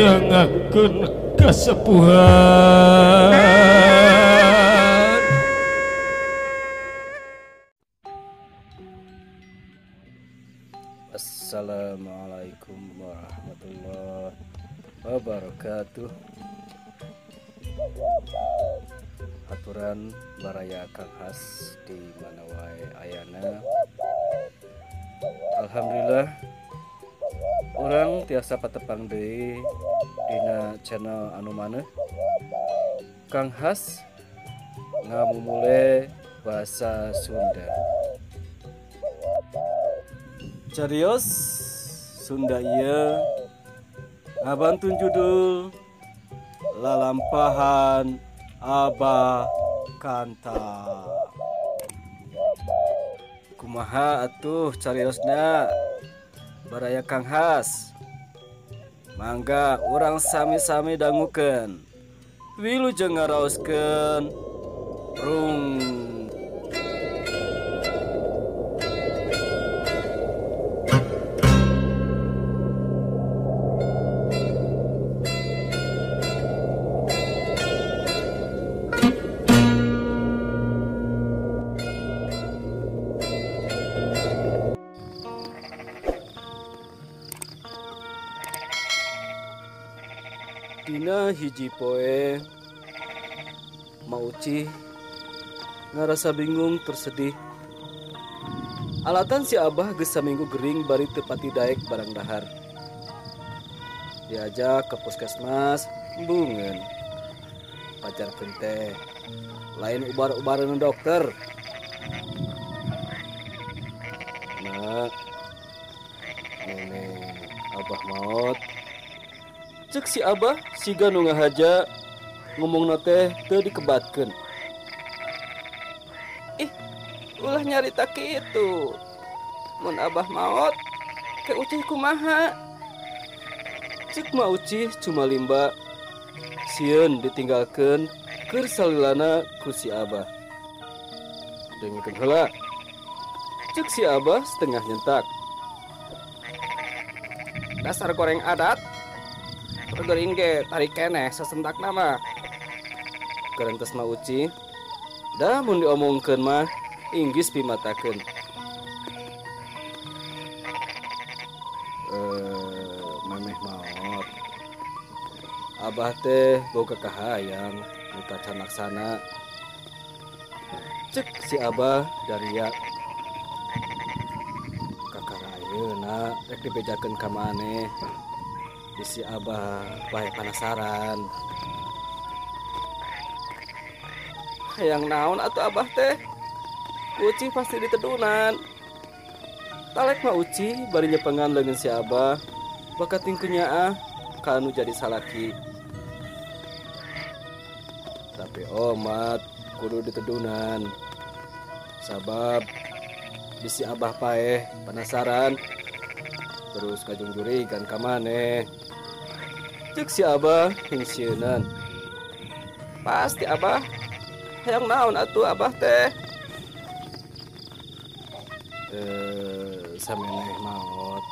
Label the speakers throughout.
Speaker 1: Nyangakeun kasepuhan.
Speaker 2: Assalamualaikum warahmatullahi wabarakatuh. Aturan baraya Kang Has di mana wae ayana. Alhamdulillah urang tiasa patepang deui dina channel anu maneh Kang Has ngamumule bahasa Sunda. Carios Sunda ieu ngabantun judul Lalampahan Abah Kanta. Kumaha atuh cariosna baraya Kang Has? Mangga urang sami-sami dangukeun. Wilujeng ngaraoskeun rung. Dina hiji poe Mauci ngarasa bingung tersedih. Alatan si Abah geus saminggu gering bari teu pati daek barang dahar. Diajak ke puskesmas embungeun. Pajarkeun teh lain ubar-ubareun dokter. Mak, nenek Abah maot. Cek si Abah siga nu ngahaja ngomongna teh teu dikebatkeun.
Speaker 3: Ih, ulah nyarita kitu. Mun Abah maot, ke Ucih kumaha?
Speaker 2: Cek Ma Ucih cuma limba sieun ditinggalkeun keur salilana ku si Abah. Dengekeun heula. Cek si Abah setengah nyentak.
Speaker 3: Dasar goreng adat. Gering ge tarik keneh sasentak nama.
Speaker 2: Kerentes Ma Uci, dah mun diomongkeun mah inggis pimatakeun. Memeh maot. Abah teh boga kahayang nu tacan laksana. Cek si Abah daria. Kakara ayeuna rek dibejakeun ka maneh. Bisi Abah bae penasaran.
Speaker 3: Hayang naon atuh Abah teh? Uci pasti ditedunan.
Speaker 2: Talek Ma Uci bari nyepengan leungeun si Abah bakating kunyaah ka anu jadi salaki. Tapi omat kudu ditedunan. Sabab bisi Abah paeh penasaran terus kajungjurigan ka maneh. Cek si Abah hingsieunan.
Speaker 3: Pasti Abah. Hayang naon atuh Abah teh?
Speaker 2: Sameneh maot.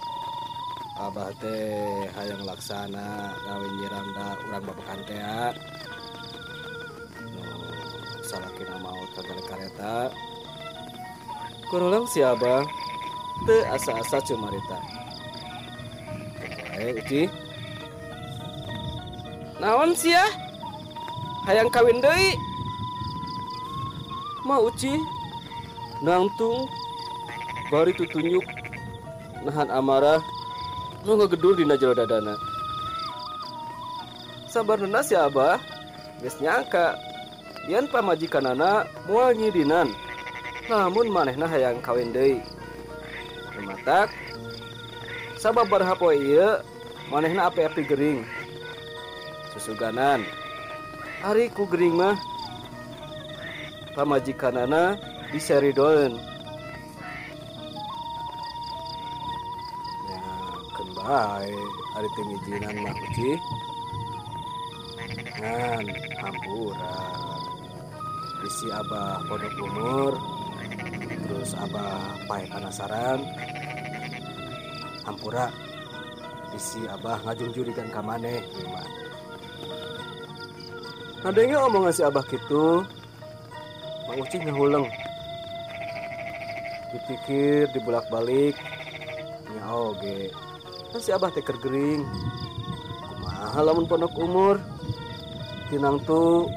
Speaker 2: Abah teh hayang laksana kawin nyiranda urang babakan tea. Nu salakina maot kagale kareta. Kurulang si Abah teu asa-asa cumarita. Bae Uci.
Speaker 3: Naon sia? Hayang kawin deui?
Speaker 2: Ma Uci nangtung bari tutunyuk nahan amarah nu ngagedur dina jero dadana. Sabarna si Abah geus nyangka yen pamajikanana moal nyidinan lamun manehna hayang kawin deui. Matak sababaraha poe ieu manehna api-api gering. Susuganan ari ku gering mah pamajikanana diseridoeun. Ya, keun bae ari teu ngijinan mah Uci. Ngan hampura. Bisi Abah pondok umur, terus Abah pae penasaran. Hampura. Bisi abah ngajungjurigan ka maneh ieu mah. Ngadenge omongan si abah kitu, Mang Ucih ngahuleng. Dipikir dibulak-balik, nya oge. Kan si abah teh keur gering. Kumaha lamun pondok umur? Tinang tuh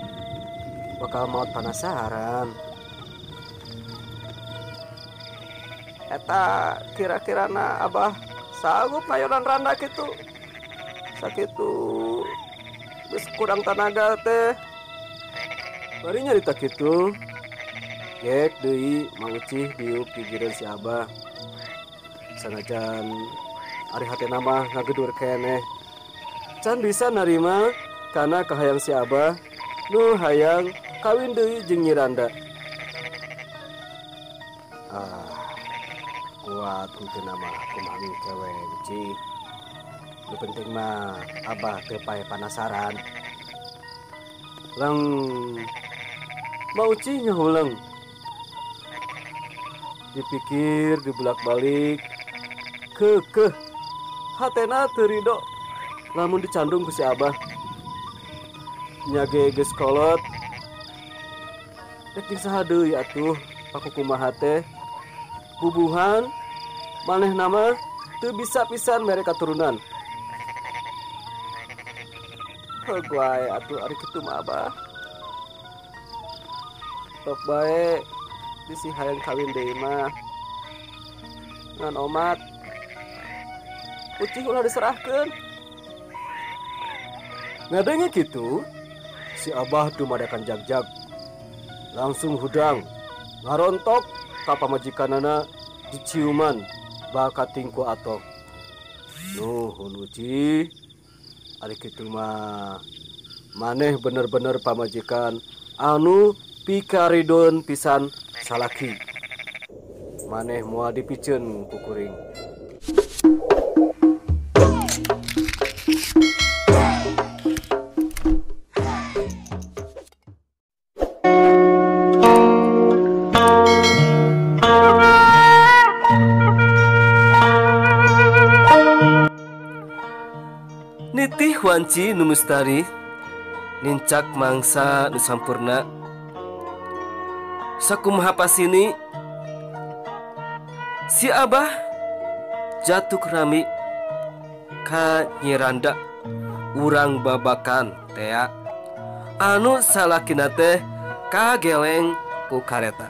Speaker 2: bakal maot panasaran.
Speaker 3: Eta kira-kirana abah sanggup ngayonan randa kitu. Sakitu geus kurang tanaga teh.
Speaker 2: Bari nyarita kitu, gek deui Mang Ucih diuk gigireun si abah. Sanajan ari hatena mah ngagedur keneh. Can bisa narima kana kahayang si abah nu hayang kawin deui jeung Nyi Randa. Ah, kuat henteu nama kumaha kewe Ucih. Nu penting mah abah teu pae panasaran. Leng Mang Ucih ngahuleng. Dipikir dibulak-balik, kekeh hatena teu rido lamun dicandung ku si abah. Nya ge geus kolot. Rek jeung saha deui atuh pakukumaha teh. Bubuhan manehna mah teu bisa pisan mere katurunan.
Speaker 3: Heug wae atuh ari kitu mah abah. Tok bae bisi hayang kawin deui mah. Ngan omat Ucih ulah diserahkeun.
Speaker 2: Ngadenge kitu, si abah dumadakan jag-jag. Langsung hudang, ngarontok ka pamajikanana diciuman bakating ku atok. Nuhun Ucih, ari kitu mah maneh bener-bener pamajikan anu pikaridon pisan salaki. Maneh moal dipiceun ku kuring. Nitih wanci nu mustari, nincak mangsa nu sampurna. Sakumaha pasini, si abah jatuh rami ka Nyi Randa urang babakan tea anu salakina teh kageleng ku kareta.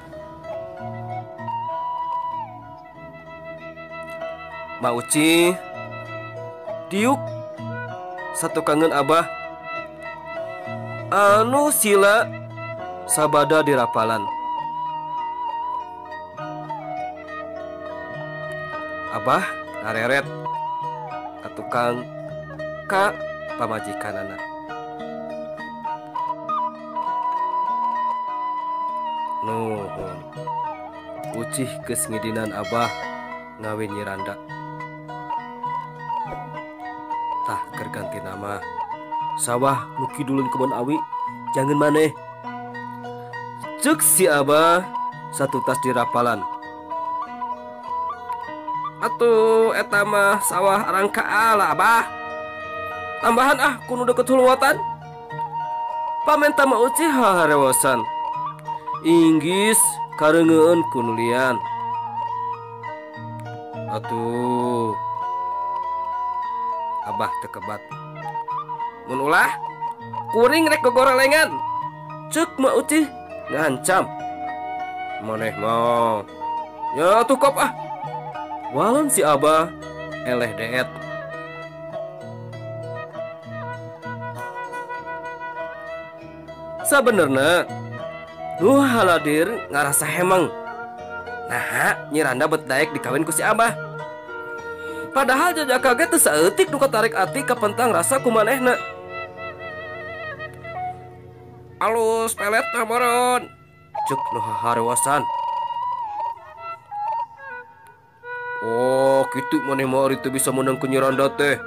Speaker 2: Ma Ucih diuk satu kangen abah anu sila sabada dirapalan. Abah ngareret ka tukang ka pamajikanana. Nuhun Ucih geus ngidinan abah ngawin Nyi Randa. Tah keur ganti nama sawah nu kidulun kebon awi jangan maneh. Ceuk si abah satu tas dirapalan.
Speaker 3: Atuh eta mah sawah arangka ala abah. Tambahan ah kudu deket huluwatan.
Speaker 2: Pamenta Ma Ucih haharewosan. Inggis kareungeun ku nulian. Atuh abah teu kebat.
Speaker 3: Mun ulah kuring rek gogorelengan.
Speaker 2: Ceuk Ma Ucih ngancam. Maneh mah nya atuh kop ah. Walon si abah eleh deet. Sabenerna nu haladir ngarasa hemeng. Naha Nyi Randa bet daek dikawin ku si abah. Padahal jajaka ge teu saeutik nu katarik ati kapentang rasa ku manehna.
Speaker 3: Alus pelet tah moron.
Speaker 2: Ceuk nu haharewasan. Oh, kitu maneh mah ari teu bisa meunang ku Nyi Randa teh.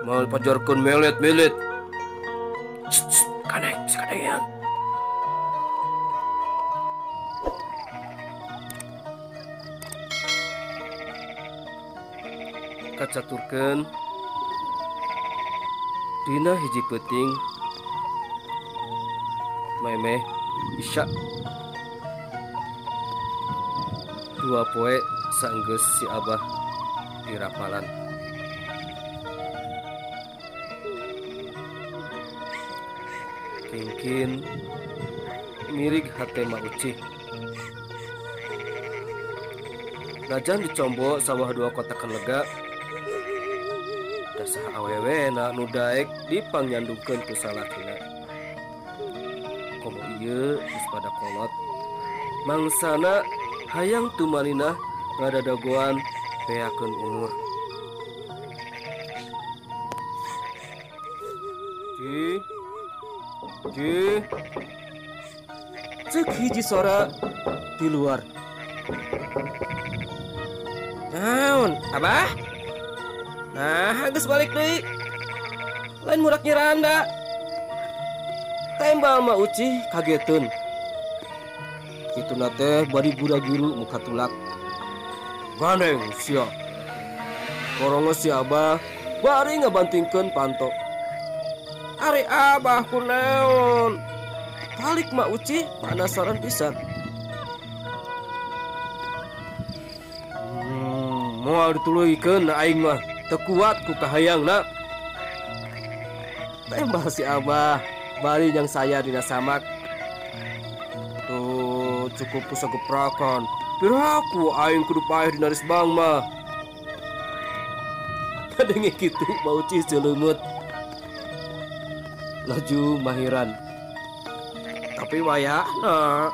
Speaker 2: Moal pajarkeun melet-melet. Cst, kanek bisa kadengean. Kacaturkeun Dina hiji peuting memeh Isya. Dua poe saenggeus si Abah dirapalan. Kingkin mirig hate Ma Ucih. Najan dicombo sawah dua kotakan lega. Da saha awewena nu daek dipangyandungkeun ku salakina. Komo ieu geus pada kolot. Mangsana hayang tumaninah ngadadagoan beakeun umur. Ci, ci. Cek hiji sora di luar.
Speaker 3: Naon, Abah? Nah, geus balik deui. Lain murak nyiranda.
Speaker 2: Tembal Ma Ucih kageteun. Kituna teh bari gura-guru muka tulak. Gandeng sia. Korongo si Abah bari ngabantingkeun panto.
Speaker 3: Ari Abah kunaon?
Speaker 2: Talik Ma Ucih penasaran pisan. Moal dituluykeun aing mah teu kuat ku kahayangna.
Speaker 3: Tembal si Abah bari yang saya dina samak.
Speaker 2: Tuh cukup ku sageprakan. Piraku aing kudu paeh dina risbang mah. Kadenge kitu Ma Ucih celeumut. Laju mahiran.
Speaker 3: Tapi wayahna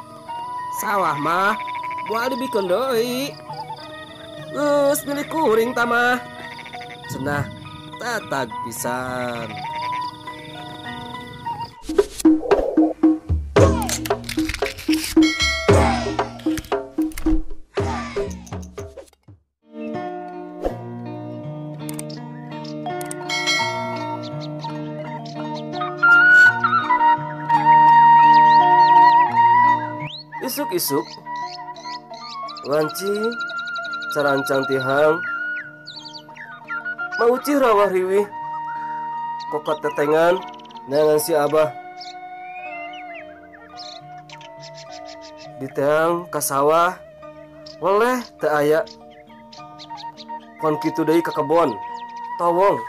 Speaker 3: sawah mah moal dibikeun deui. Geus milik kuring tamah.
Speaker 2: Cenah tatag pisan. Isuk-isuk wanci carancang tihang Ma Ucih rawah riwih kokot tetengan neangan si Abah. Diteang ka sawah weleh teu aya. Kon kitu deui ka kebon towong.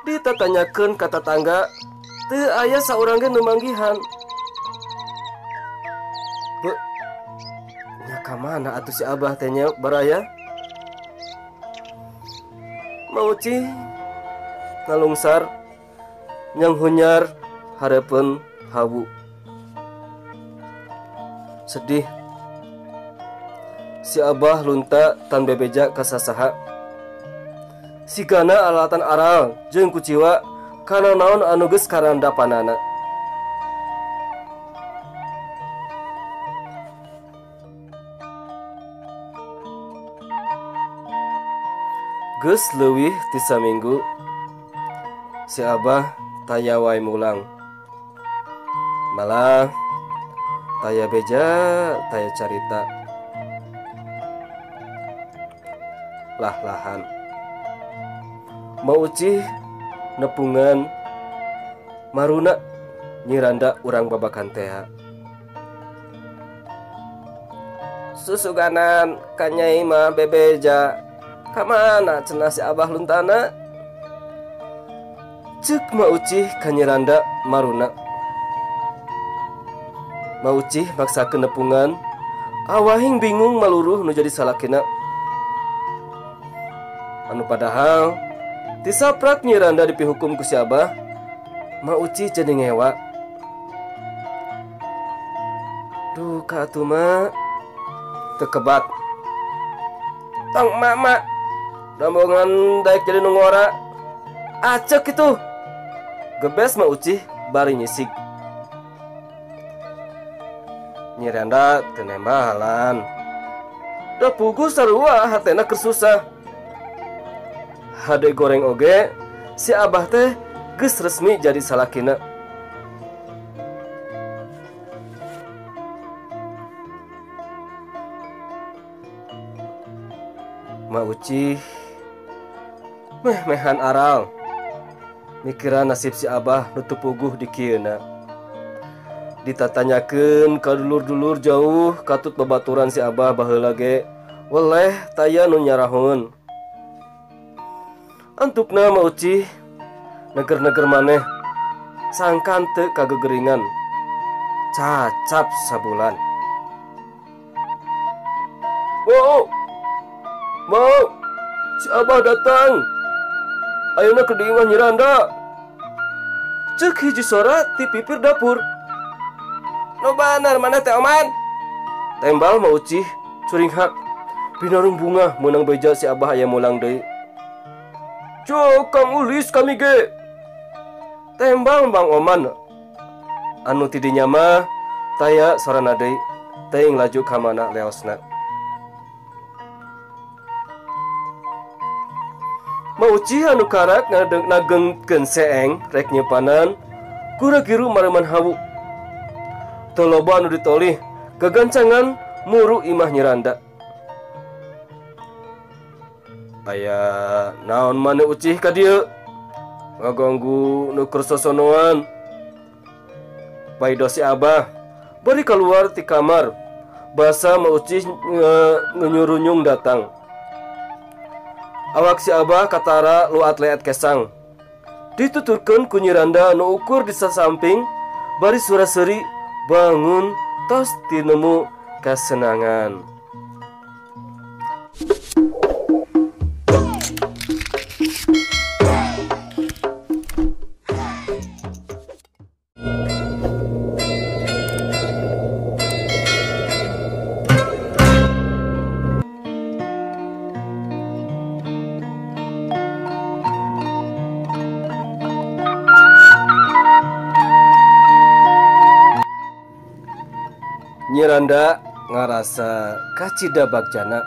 Speaker 2: Ditatanyakeun ka tatangga teu aya saurang ge nu manggihan. Be, nya ka mana atuh si Abah teh nya baraya? Ma Ucih ngalungsar nyanghunyar hareupeun hawu. Sedih si Abah lunta tan bebeja ka sasaha. Sigana alatan aral jeung kuciwa kana naon anu geus karandapanana. Geus leuwih ti saminggu si Abah taya wae mulang. Malah taya beja, taya carita. Lah-lahan. Ma Ucih nepungan maruna nyiranda urang babakan tea.
Speaker 3: Susuganan ka nyai mah bebeja. Kamana cenah si Abah luntana?
Speaker 2: Ceuk Ma Ucih ka nyiranda maruna. Ma Ucih maksakeun nepungan, awahing bingung maluruh nu jadi salakina. Anu padahal tisaprak nyiranda dipihukum ku si Abah, Ma Ucih jadi ngewa. Duh ka atuh ma teu kebat.
Speaker 3: Tong mama rombongan daek jadi nu ngora.
Speaker 2: Acek itu. Gebes Ma Ucih bari nyisig. Nyiranda teu nembalan. Da puguh sarua hatena keur susah. Hade goreng oge si Abah teh geus resmi jadi salakina. Ma Ucih meh-mehan aral. Mikiran nasib si Abah nu teu puguh di kieuna. Ditatanyakeun ka dulur-dulur jauh katut babaturan si Abah baheula ge weleh taya nu nyarahun. Antukna Ma Ucih neger-neger maneh sangkan teu kagegeringan. Cacap sabulan. Wow. Mau, si Abah datang. Ayeuna keur di imah Nyi Randa. Ceuk hiji sora ti pipir dapur.
Speaker 3: Nu bener maneh teh Oman?
Speaker 2: Tembal Ma Ucih curinghak. Binarung bunga meunang beja si Abah aya mulang deui. Cuk, Kang Ulis kami ge. Tembal Bang Oman. Anu ti dinya mah taya sorana deui. Teuing laju ka mana leosna. Ma Ucih anu karak nagengkeun seeng rek nyepanan gura-giru mareman hawu. Teu loba anu ditolih gagancangan muru imah Nyi Randa. Aya naon maneh Ucih ka dieu? Ngaganggu nu keur sosonoan. Paido si Abah bari kaluar ti kamar. Basa Ma Ucih ngenyurunyung datang. Awak si Abah katara luat-leat kesang. Dituturkeun ku Nyi Randa nu ukur di sasamping bari sura-seuri bangun tos tinemu kasenangan. Nyi Randa ngarasa kacida bagjana.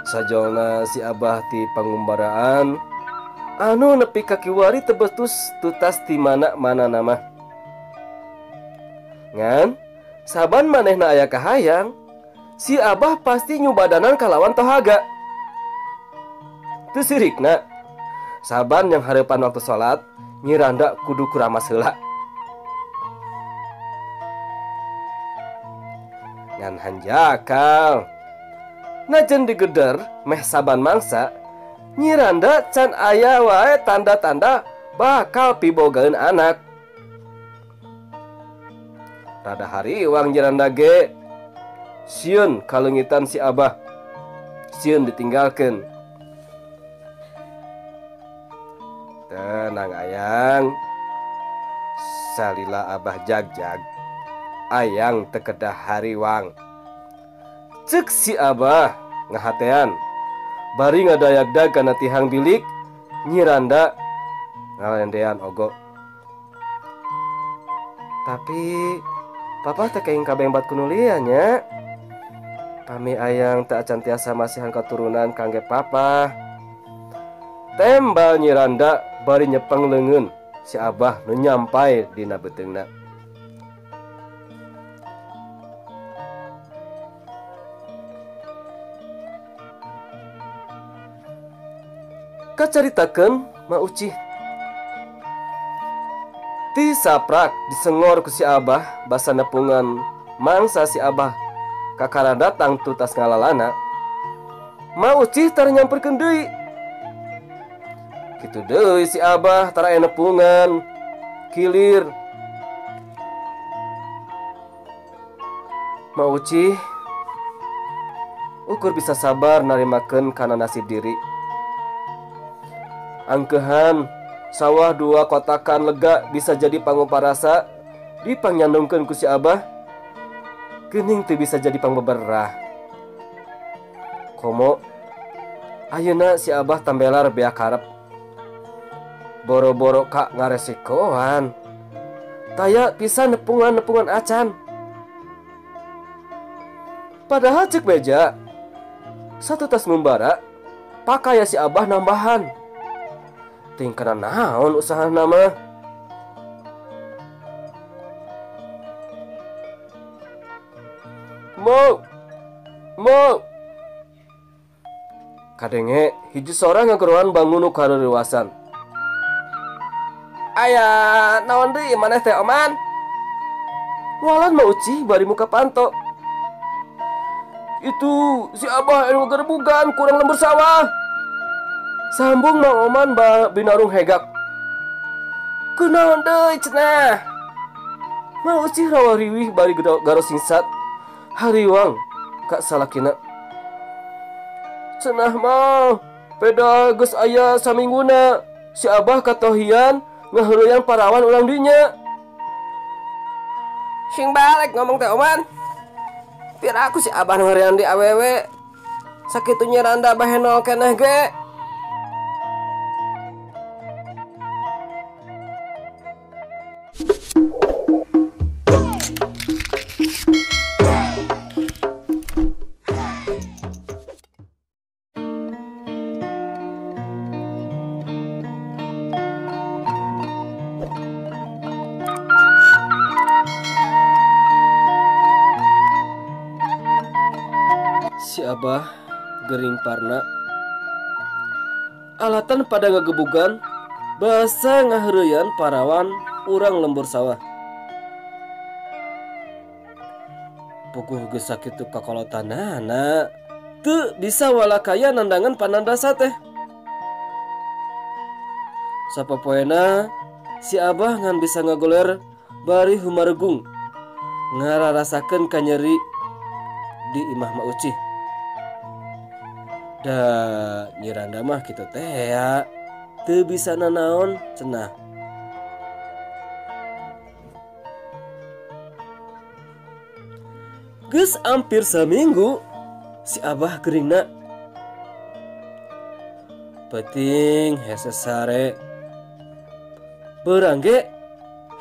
Speaker 2: Sajolna si Abah ti pangumbaraan anu nepi ka kiwari tebetus tutas ti mana-mana nama. Ngan saban manehna aya kahayang, si Abah pasti nyubadanan kalawan tohaga. Teu sirikna, saban yang hareupan waktu salat, Nyi Randa kudu kuramas heula. Ngan hanjakal najan digeder meh saban mangsa, Nyi Randa can aya wae tanda-tanda bakal pibogaeun anak. Rada hariwang Nyi Randa ge sieun kaleungitan si Abah, sieun ditinggalkeun. Tenang ayang, salila Abah jag-jag, ayang teu kedah hariwang. Ceuk si Abah ngahatean bari ngadayagdag kana tihang bilik. Nyi Randa ngalendean ogo. Tapi papa teh kaing kabembat ku nu liya nya. Pami ayang teu acan tiasa masihan katurunan kangge papa. Tembal Nyi Randa bari nyepeng leungeun si Abah nu nyampai dina beuteungna. Kacaritakeun Ma Ucih. Ti saprak disengor ku si Abah basa nepungan mangsa si Abah kakara datang tutas ngalalana. Ma Ucih tara nyamperkeun deui. Kitu deui si Abah tara aya nepungan kilir. Ma Ucih ukur bisa sabar narimakeun kana nasib diri. Angkehan sawah dua kotakan lega bisa jadi panguparasa dipangyandungkeun ku si Abah, geuning teu bisa jadi pangbeberah. Komo ayeuna si Abah tambelar beak karep. Boro-boro ka ngaresikoan. Taya pisan nepungan-nepungan acan. Padahal cek beja satu tas ngumbara pakaya si Abah nambahan. Tingkana naon usaha nama. Mau mau kadenge hiji sora ngageroan bangun nu kareuwasan.
Speaker 3: Aya naon deui maneh teh Oman?
Speaker 2: Walan Ma Ucih bari muka panto. Itu si Abah anu ngagerebugan kurang lembur sawah. Sambung Mang Oman binarung hegak. Kunaon deui cenah? Ma Ucih rawariwih bari garo singsat hariwang ka salakina. Cenah mah peda geus aya samingguna si Abah katohian ngaheureyan parawan urang dinya.
Speaker 3: Sing balik ngomong teh Oman. Piraku si Abah ngaheureyan di awewe. Sakitu nyeranda bahenol keneh ge.
Speaker 2: Si Abah gering parna. Alatan pada ngagebugan basa ngaheureyan parawan urang lembur sawah. Puguh geus sakitu kakolotanana teu bisa walakaya nandangan panandasa teh. Sapopoena si Abah ngan bisa ngagoler bari humaregung ngararasakeun kanyeri di imah Ma Ucih. Da nyiranda mah kitu teh ya teu bisa nanaon cenah. Geus hampir saminggu si Abah geringna. Penting hese sare. Beurang ge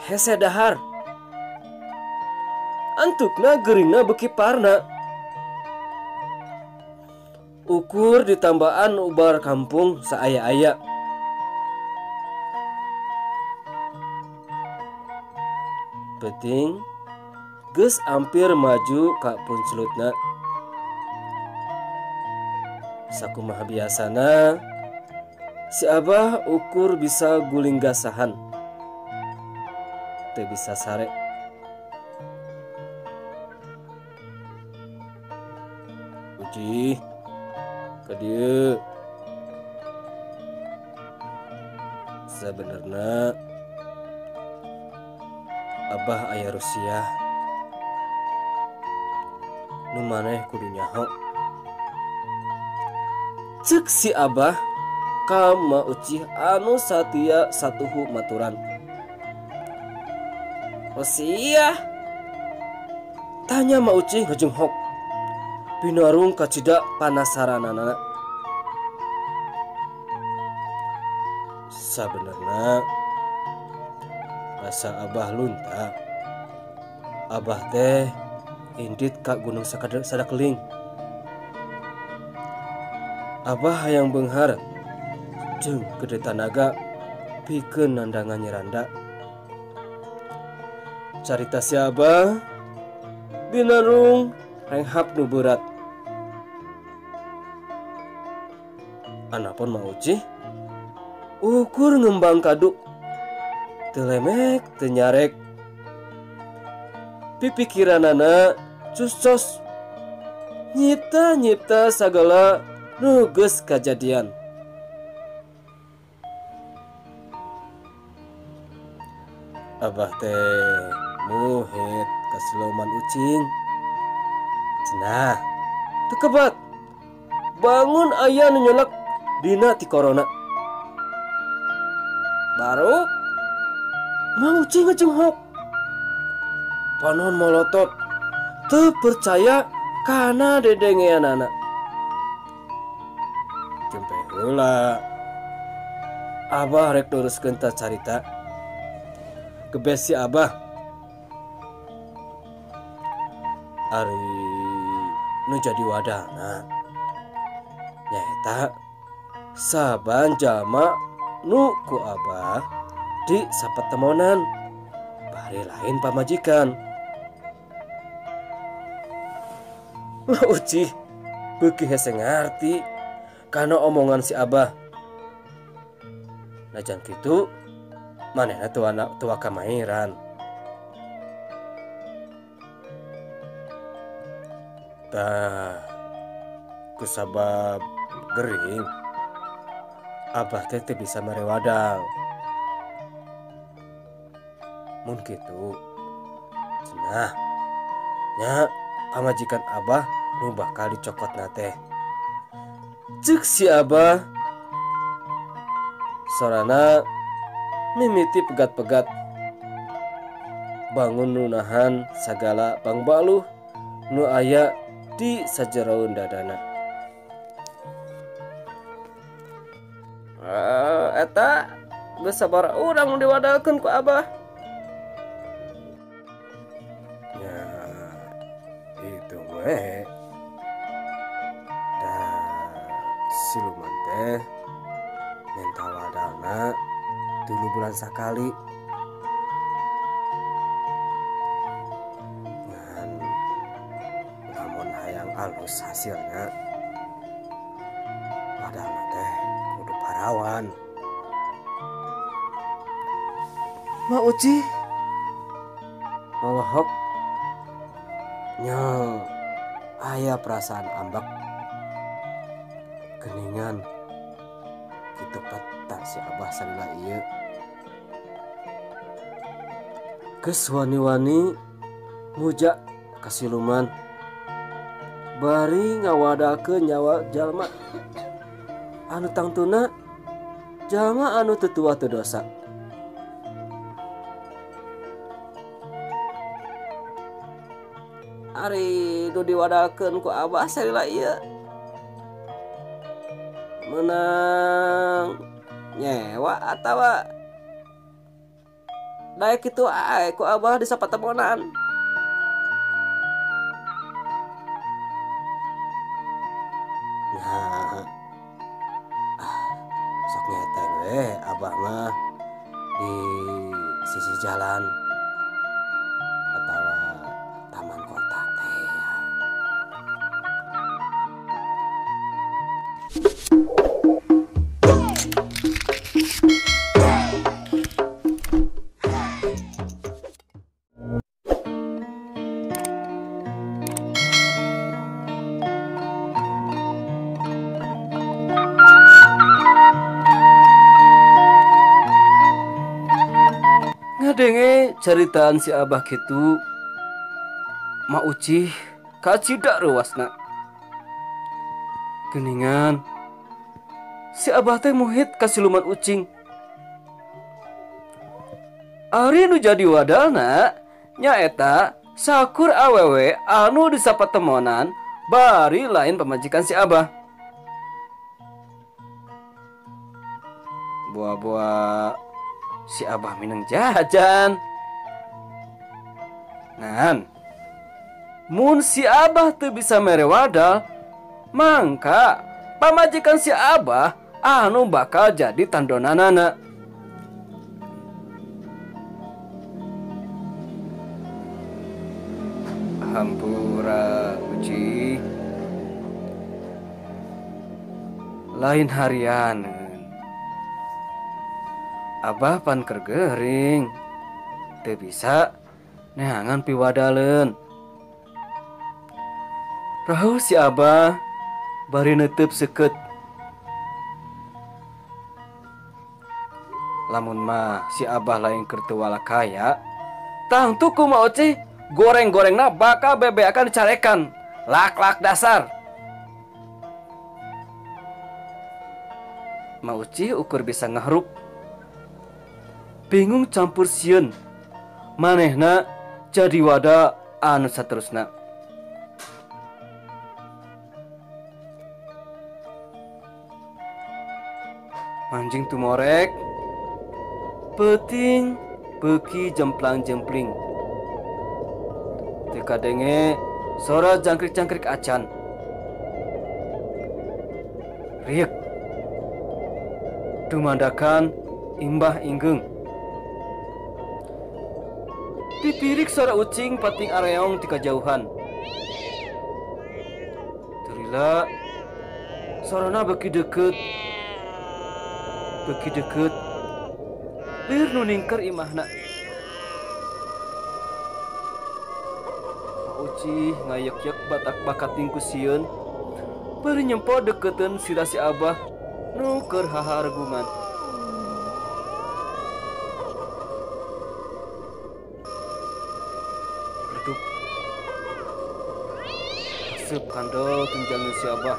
Speaker 2: hese dahar. Antukna geringna beuki parna. Ukur ditambaan ubar kampung saaya-aya. Penting geus hampir maju ka punculutna. Sakumaha biasana si Abah ukur bisa guling gasahan. Teu bisa sare. Ucih ka dieu. Sabenerna Abah aya Rusia nu maneh kudu nyaho. Ceuk si Abah ka Ma Ucih anu satia satuhu maturan. Rusia? Tanya Ma Ucih ngejunghok. Binarung kacida panasaranana. Sabenerna rasa Abah lunta. Abah teh indit ka Gunung Sadakeling. Abah hayang beunghar jeung gede tanaga pikeun nandangan nyeranda. Carita si Abah binarung renghap nu berat. Anapun Ma Ucih ukur ngembang kaduk, teu lemek teu nyarek. Pipikiranana cuscos nyipta-nyipta sagala nu geus kajadian. Abah teh muhit ka siluman ucing. Cenah teu kebat bangun aya nu nyolek dina ti corona. Baru Ma Ucih ngejunghok. Panon molotot teu percaya kana dedengeanana. Jempe heula Abah rek teruskeun ta carita. Gebes si Abah. Ari nu jadi wadana nyaeta saban jalma nu ku Abah di sapetemonan bari lain pamajikan. Ma Ucih beuki hese ngarti kana omongan si Abah. Najan kitu
Speaker 3: Manehna tua kamairan. Tah kusabab gering Abah teh teu bisa mere wadal. Mun kitu cenah nya pamajikan Abah nu bakal dicokotna teh. Ceuk si Abah sorana mimiti pegat-pegat bangun nu nahan sagala pangbaluh nu aya di sajeroeun dadana. Eta geus sabaraha urang nu diwadalkeun ku Abah? Ya itu we. Da siluman teh minta wadalna 3 bulan sakali. Ngan lamun hayang alus hasilna wadalna teh kudu parawan. Ma Uci nolohok nya aya perasaan ambek geningan kitu peta si Abah salila ieu. Geus wani-wani muja ka siluman bari ngawadalkeun nyawa jalma anu tangtuna jalma anu teu tua teu dosa. Ari nu diwadalkeun ku Abah salila ieu menang nyewa atawa daek kitu ae ku Abah di sapatemonan. Nah, sok ngeteng we Abah mah di sisi jalan atawa taman kota teh ya. Ngadenge caritaan si Abah kitu, Ma Uci kacida reuasna. Geningan si Abah teh muhit ka siluman ucing. Ari nu jadi wadalna nyaeta sakur awewe anu disapatemonan bari lain pamajikan si Abah. Buah-buah si Abah mineng jajan. Ngan mun si Abah teu bisa mere wadal, mangka pamajikan si Abah anu bakal jadi tandonanana. Hampura Uci, lain harian Abah pan keur gering teu bisa neangan piwadaleun. Rahu si Abah bari neuteub seukeut. Lamun mah si Abah lain keur teu walakaya, tangtu ku Ma Uci goreng-gorengna bakal bebeakan dicarekan lak-lak dasar. Ma Uci ukur bisa ngahruk, bingung campur sieun manehna jadi wada anu saterusna. Manjing tumorek peuting beuki jemplang-jempling. Teu kadenge sora jangkrik-jangkrik acan. Riek dumandakan imbah inggeung. Pipirik sora ucing pating areong ti kajauhan. Terila sorana beuki deukeut, beuki deukeut. Lir nu ningker imahna. Mak Ucih ngayek-yek batak bakating ku sieun. Bari nyempo deketeun sirah si Abah nu keur hahargungan. Redup. Aseup kandel tunjangin si Abah.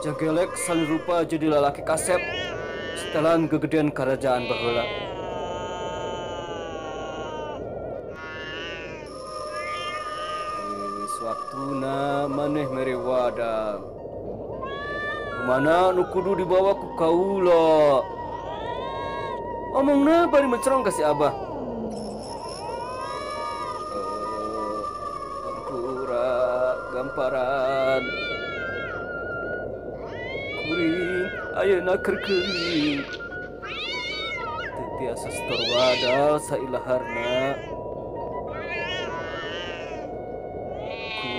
Speaker 3: Jagelek salin rupa jadi lalaki kasep setelan gegedean kerajaan baheula. Geus waktuna maneh mere wadang. Mana nu kudu dibawa ku kaula. Omongna bari mencerong ka si Abah. Ampura gamparan. Kuring ayeuna keur keuring. Teu tiasa setor wadal sailaharna. Ku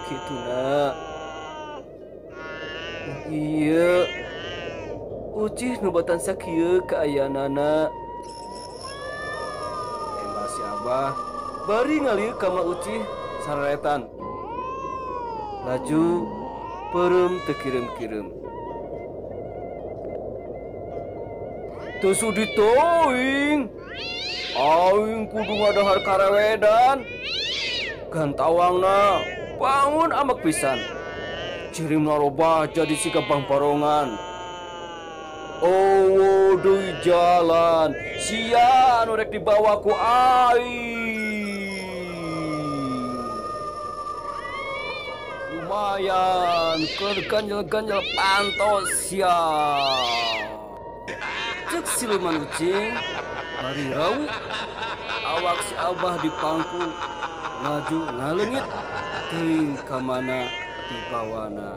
Speaker 3: kituna. Ieu Ucih nu batan sakieu kaayaanana. Embah si Abah bari ngalieu ka Mak Ucih sararetan. Laju peureum teu kireum-kireum. Teu sudi teuing. Aing kudu ngadahar karawedan. Gantawangna bangun amek pisan. Cirimna robah jadi siga bangparongan. Oh, deui jalan. Sia anu rek dibawa ku aing. Lumayan keur ganjel-ganjel pantos sia. Cek siluman ucing bari rawu. Awak si Abah dipangku laju ngaleungit teuing ka mana dibawana.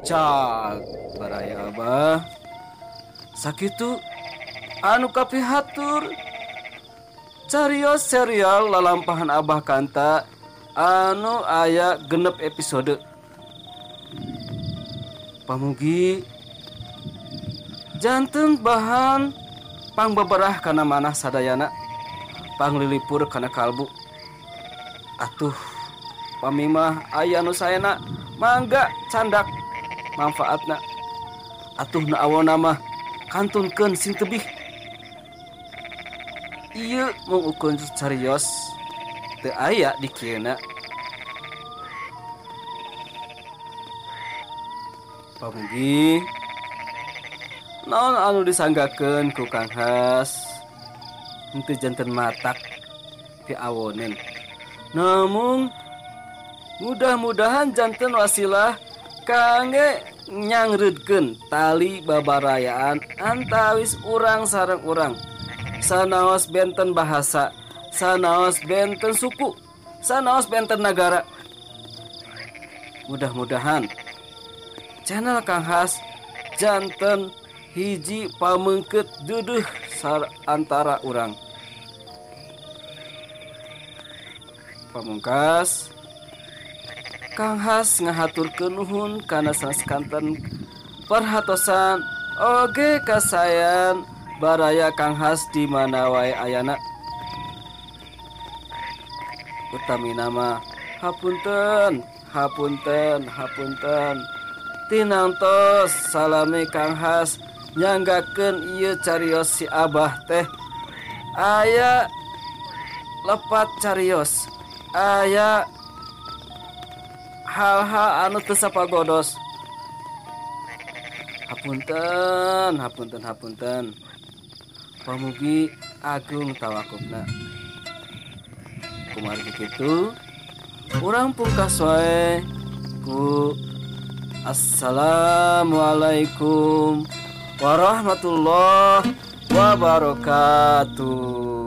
Speaker 3: Cak baraya Abah. Sakitu anu kapihatur carios serial lalampahan Abah Kanta anu aya 6 episode. Pamugi janten bahan pangbeberah kana manah sadayana, panglilipur kana kalbu. Atuh pamimah aya nu saena mangga candak manfaatna. Atuh nu awona mah kantunkeun sing tebih. Ieu mung ukur carios teu aya di kieuna. Pamugi naon anu disanggakeun ku Kang Has henteu janten matak piawonen. Namun mudah-mudahan janten wasilah kangge nyangreudkeun tali babarayaan antawis urang sareng urang. Sanaos benten bahasa, sanaos benten suku, sanaos benten nagara. Mudah-mudahan channel Kang Has janten hiji pamengket deudeuh antara urang. Pamungkas Kang Has ngahaturkeun nuhun kana sakanten perhatosan oge kasayan baraya Kang Has di mana wae ayana. Utamina mah hapunten, hapunten, hapunten. Tinangtos salami Kang Has nyanggakeun ieu carios si Abah teh. Aya lepat carios, aya hal-hal anu teu sapagodos. Hapunten, hapunten, hapunten. Pamugi agung tawakufna. Kumargi kitu urang pungkas wae ku assalamualaikum warahmatullahi wabarakatuh.